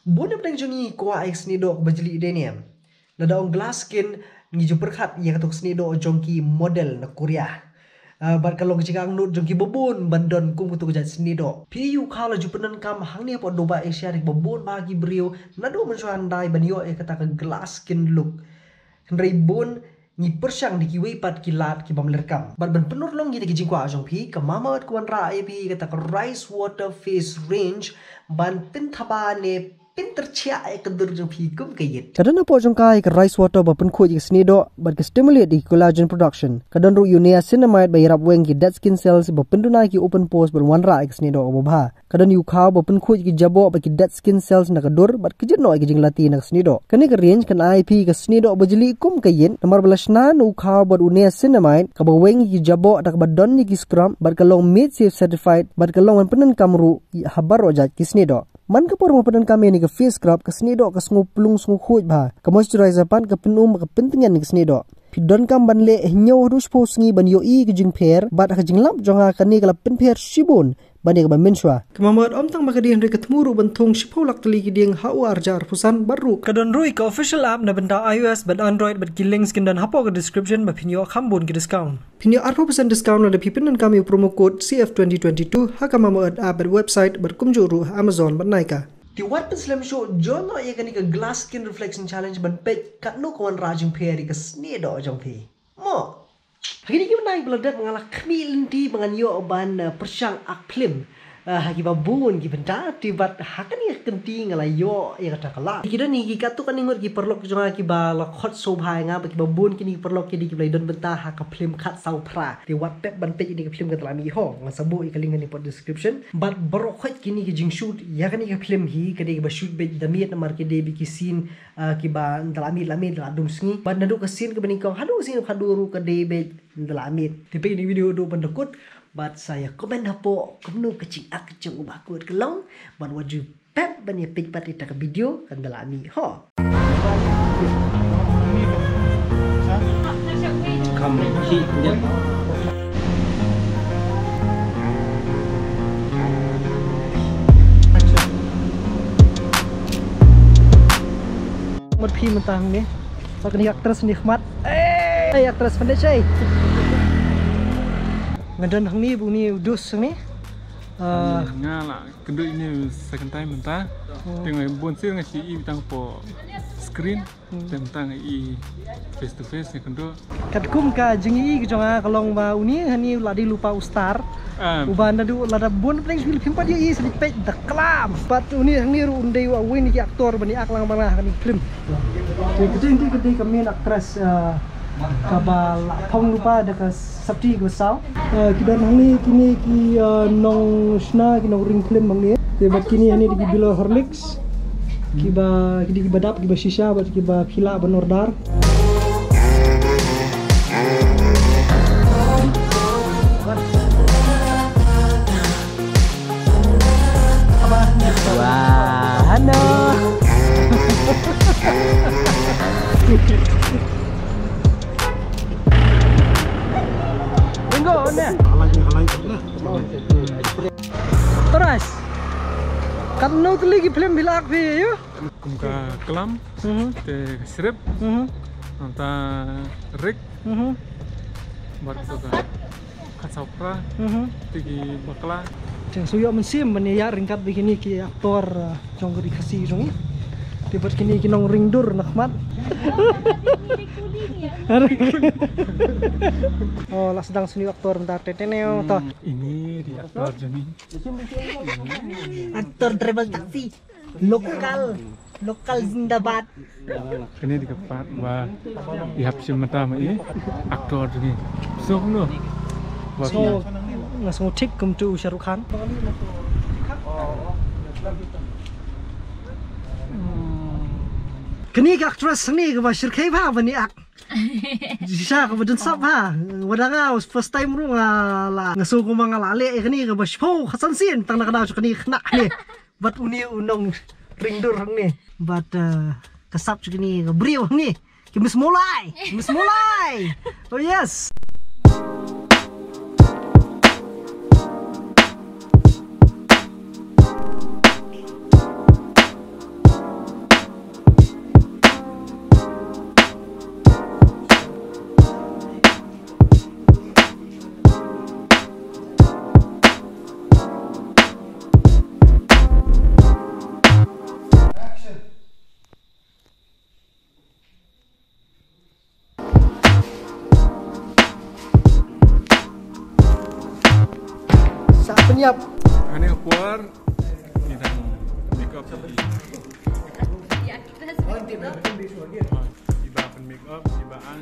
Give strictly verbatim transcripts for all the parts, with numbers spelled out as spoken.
Bun na pdeng jong ngi kwah ïa ka snieh doh kaba jylliew de ne. Lada ong glass skin, ngi ju pyrkhat ïa kato ka snieh doh jong ki model na Korea. Ah, bad ka long ka jingangnud jong kiba bun ban don kum kato ka jait snieh doh. Phi ïohi u khaw la ju pyndonkam hangne hapoh Dubai Asia da kiba bun bha ki briew naduh mynshuwa hyndai ban ïoh ïa kata ka glass skin look. Hynrei bun ngi pyrshang da kiwei pat ki lad ki bym lyrkam. Bad ban pynurlong ïa kita ki jingkwah jong phi, ka Mamaearth ka wanrah ïa phi kata ka Rice Water Face Range ban pynthaba ne pyntyrchiah ïa ka dur jong phi kum ka ïit. Ka don hapoh jong ka ïa ka rice water ba pynkhuid ïa ka snieh doh bad ka stimulate ïa ki collagen production. Ka don ruh ïa u niacinamide ba ïarap weng ïa ki dead skin cells ba pynduna ïa ki open pores bad wanrah ïa ka snieh doh kaba bha. Ka don ïa u khaw ba pynkhuid ïa ki jaboh bad ki dead skin cells na ka dur bad kjit noh ïa ka jinglati na ka snieh doh. Kane ka range kan ai ïa phi ka snieh doh ba jylliew kum ka ïit namar ba la shna na u khaw bad u niacinamide kaba weng ïa ki jaboh da kaba don ïa ki scrub bad ka long MaidSafe certified bad ka long ban pyndonkam ruh ha baroh jait ki snieh doh. Man ka por ba pyndonkam ïa kane ka face scrub ka snieh doh ka sngew plung sngew khuid bha. Ka moisturizer pat ka pynum ka pyntngen ïa ka snieh doh. Phi donkam ban leh hynñiew haduh shiphew sngi ban ïohi ka jingpher bad ha ka jinglap jong nga kane ka la pynpher shibun ban ïa kaba mynshuwa. Ka Mamaearth ym tang ba ka dei hynrei ka thmu ruh ban thung shiphew lak tylli ki dieng ha u arhajar arphew san bad ruh ka don ruh ïa ka official app na bynta iOS bad Android bad ki links kin don hapoh ka description ba phin ïoh kham bun ki discount. Phin ïoh arphew percent discount lada phi pyndonkam ïa u promo code C F twenty twenty-two ha ka Mamaearth app bad website bad kumjuh ruh ha Amazon bad Nykaa. Te wat pynslem shuh, join noh ïa kane ka Glass Skin Reflection Challenge ban peit katno ka wanrah jingpher ïa ka snieh doh jong phi. Mo. Ha kine ki bnai ba la dep nga la khmih lynti ba ngan ïoh ban, eh, pyrshang ak phlim. Eh, ha kiba bun ki bynta, te bad ha kane ka kynti nga la ïoh ïa kata ka lad. Ki don hi ki katto katne ngut ki paralok jong nga kiba la khot sngewbha ïa nga, bad kiba bun kine ki paralok ki dei kiba la don bynta ha ka phlim Khatsaw Phra. Te wat pep ban peit ïa kane ka phlim ka Dlami ho. Ngan sa buh ïa ka link hangne hapoh description. Bad baroh khoit kine ki jingshoot ïa kane ka phlim hi ka dei kaba shoot beit da miet namar ki dei beit ki scene, ah, kiba ynda la miet la miet, ynda la dum sngi. Bad naduh ka scene kaba nyngkong haduh ka scene kaba khatduh ruh ka dei beit ynda la miet. Te peit ïa kane ka video haduh ban da kut bad sa ïa comment hapoh kumno ka jingak jong u Bah Kut ka long. Bad wat ju pep ban ïa peit pat ïa kata ka video ka ynda la miet ho. Kham khih ïa. Mat phi mynta hangne. Sa kane actress ne khmat. Eh, actress pandai shai. Nga don hangne bad une u dos hangne. Ah, nga la kynduh ine second time mynta. Oh. Te nga bun sien nga shu i tang hapoh screen. Hmm. Te mynta nga i face to face nga kynduh. Katkum ka jingi ka jong nga ka long ba une hangne u la dei lypa u star. Ah. Uba naduh lada bun pdeng shu leh phim pat ïohi sa dei peit da klam. Bad une hangne ruh un dei uwei na ki actor ba ngi ak lang bad nga ha kane ka film. Te ka dei ka dei ka main actress, ah, kaba la phong lypa da ka sopti kaba saw. Eh, ki don hangne kine ki, eh, nongshna, ki nongring film hangne. Te bad kine hangne dei ki bilor Horlicks. Kiba, ki dei kiba dap, kiba shisha bad kiba phi lah ban order. Wah, hano. Bingo ne. Alright. Katno tylli ki film phi la ak phi ïa u? Kum ka Klam, mhm, te ka Shrip, mhm, nangta Rik, mhm, bad ka Khatsaw Phra, mhm, te ki Bakla. Te shu ïoh mynsiem ban ïa ryngkat bad kine ki actor, uh, jong ka ri Khasi jong ngi. Te bad kine ki nongring dur na khmat. Oh, la sdang sniew actor mynta te te neo to. Hmm, ine dei actor jong ngi. Actor driver taxi. Local. Local zindabad. Kane dei ka part ba i hap shim mynta ma i actor jong ngi. So kumno? Ba so, nga sngew thik kum tu Shah Rukh Khan. Kane ka actress hangne kaba shyrkhei bha ban ïa ak. Shisha kaba don sap bha. Wat la nga first time ruh nga la, nga sngew kumba nga la leh ïa kane kaba shiphew khatsan sien tang na ka daw jong kane ka khynnah ne. Bad une u nongring dur hangne. Bad, eh, ka sap jong kine ka briew hangne. Ki Miss Molai. Miss Molai. Oh yes. Ani por ni dang make up. Iba pen make up, iba ang,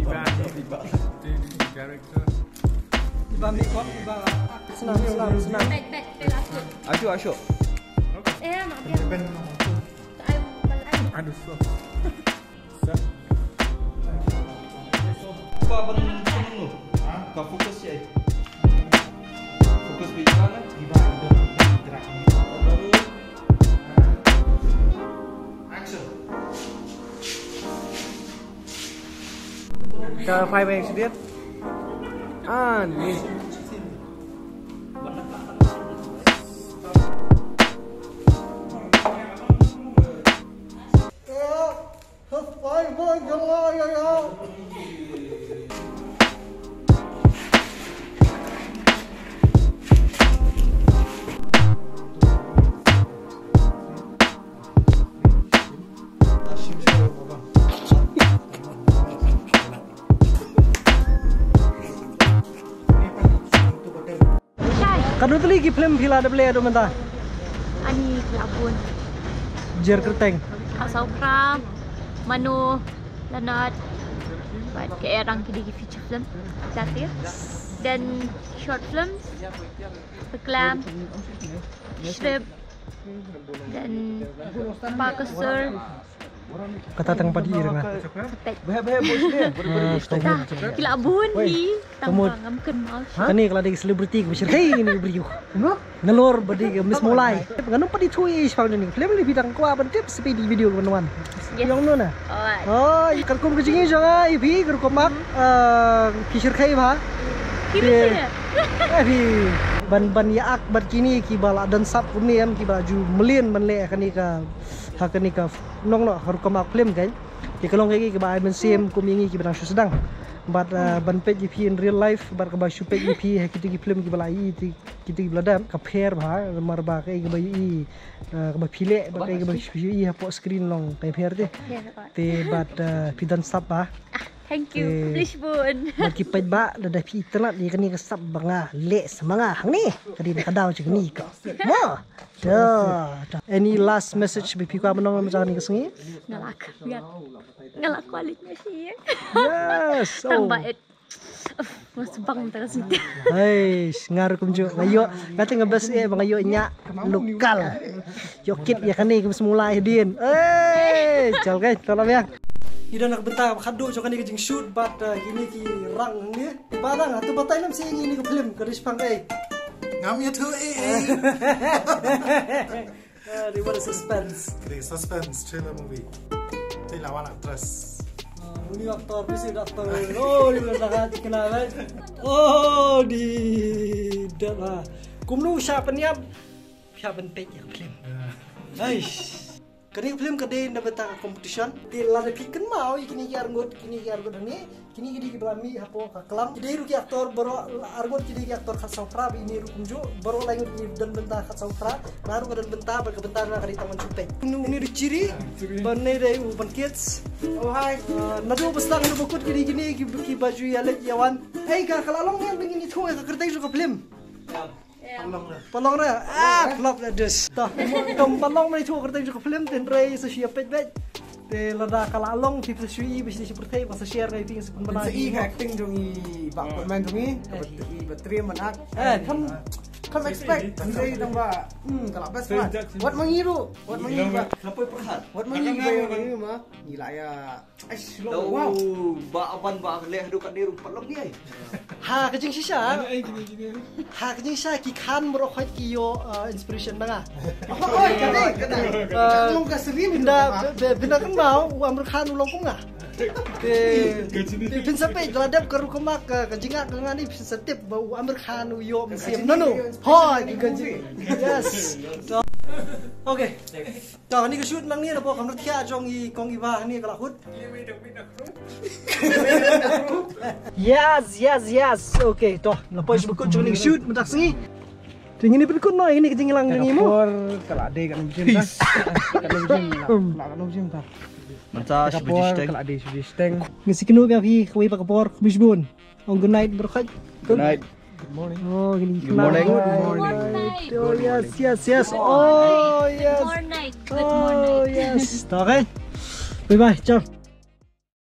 iba, iba, iba, director. Iba make up, iba. Senang, senang, senang. Baik, baik, baik, aku. Asyik, asyik. Eh, mak dia. Aduh, so. Sa. Ba ban shnong no. Ka focus ïa. Focus ba ïa ka na. Action. Ka five accident. Ah, ni. Katno tylli ki film phi la dep leh haduh mynta? Ani ka la bun. Jer kyrteng. Ka Saw Phra, Mano, Lanot. Bad ka Erang, ki dei ki feature film. Jatir. Then short films. Paklam. Shrip. Then Pakasur. Kata tang padi ira nga. Pet. Ah, stop. Dah, ki la bun hi. Tang ba ngam kynmaw. Kane ka la dei celebrity ka ba shyrkhei kane ka briew. Nalor ba dei ka Miss Mawlai. Nga nang padi thui ish pang ni. Film ni bidang kwa ban tip sepi di video ka ban wan. Yes. Yong no na. Alright. Oh, kan kum ka jingi jong nga ipi ka rukom ak. Ah, ki shyrkhei ba. Ki shyrkhei. Eh, phi ban, ban ïa ak bad kine kiba la don sap kumne em, kiba ju mlien ban leh ha kane ka, ha kane ka nongno, ha rukom ak film kan. Ki ka long kaei kaba ai mynsiem kum ïa ngi kiba dang shu sdang. Bad, uh, ban peit ïa phi in real life, bad kaba shu peit ïa phi ha kito ki film kiba la ïohi, kito kiba la dep, ka pher bha, namar ba kaei kaba ïohi, uh, kaba phi leh, bad kaei kaba shu ïohi hapoh screen long ka pher te. Te bad, uh, phi don sap bha. Thank you. Te privileged bun. Bad ki paidbah, lada phi itynnad ïa kane ka sap ba nga leh sa ma nga hangne, ka dei na ka daw jong kane ka. Mo. Da, da. Any last message ba phi kwah ban ong mynta kane ka sngi? Nga la kwah, nga la kwah leit masi. Yes. Tang ba et. Uf, nga sbang mynta ka sngi. Hei, nga ruh kumjuh. Nga ïoh, nga teng nga best eh ba nga ïoh ñiah lokal. Ïoh kit ïa kane ka Miss Mawlai hadien. Hei, chal kai, tolak biang. Ngi don ha ka bynta kaba khatduh jong kane ka jingshoot bad, uh, kine ki rang hangne. Ba dang, hato batai lem sha ngi ïa kane ka film ka dei shaphang kaei. Ngam ïathuh ei ei. Ah, dei, what a suspense. Ka dei suspense thriller movie. Te la wan actress. Ah, uni actor, bisi actor. Oh, ni wan dah kena, kan? Oh, di dah lah. Kumno sha pynïap, sha pynpeit ïa ka film. Aish. Kane ka film ka dei na bynta ka competition. Te lada phi kynmaw ïa kine ki arngut, kine ki arngut hangne, kine ki dei kiba la mih hapoh ka klam. Ki dei ruh ki actor baroh arngut, ki dei ki actor khatsaw phra, ba ine ruh kumjuh, baroh lai ngut ki don bynta khatsaw phra. Nga ruh nga don bynta, bad ka bynta nga ka dei tang ban shu peit. Une, une u Chiri, bad une dei u Ban Kids. Oh, hi. Ah, naduh ba sdang haduh ba kut ki dei kine ki, kiba ju ïaleit ïawan. Ei, ka, ka la long ne em ba ngin ïathuh ïa ka kyrteng jong ka film? Pynlong re. Ah, pynlong re. Pynlong re. Pynlong re. Te, tang pynlong re, ïathuh ka kyrteng jong ka film, te hynrei sa shu ïa peit beit. Te lada ka la long, phi sa shu ïohi ba shi shi pyrthei, ba sa share ngi, phi sa pynbna. Sa ïohi ka acting jong i Bah Perman jong ngi, kaba, i Bah Trim Manak. Eh, come, come expect. Sa ïohi tang ba, hmm, ka la best part. Wat ma ngi ruh, wat ma ngi ba. Wat ma ngi ba, wat ma ngi ma. Ngi la ïa Aish, long, wow. Ba ban ba leh haduh katne ruh pat long ni ai. Ha ka jingshisha. Ha ka jingshisha ki khan baroh khoit ki ïoh, uh, inspiration na nga. Oh, oh, ka dei, ka dei. Uh, long ka seri ni. Ynda, be, be, ynda kynmaw u Aamir Khan u long kum nga. Te, te phin sa peit, la dep ka rukom ak, ka, ka jingak ka nga ni, phin sa tip ba u Aamir Khan u ïoh mynsiem nano. Hooid, ka jing. Yes. Okay. To, kane ka shoot nangne, napoh ka mrad thiah jong i kong i bah hangne ka la hut. Yes, yes, yes. Okay, to, napoh shu pynkut jong kane ka shoot mynta ka sngi. Te ngin ïa pynkut noh ïa kane ka jingïalang jong ngi mo. Ka por ka la dei, katno baje mynta? Katno baje mynta? Mynta shi baje shiteng. Ka la dei shi baje shiteng. Ngi sa ïakynduh biang ïa phi kawei pat ka por, khublei shibun. Ong good night baroh khoit. Good night. Good morning. Oh, good morning. Good morning. Oh, yes, yes, yes. Oh, yes. Good morning. Good morning. Oh, yes. Okay. Bye bye. Ciao.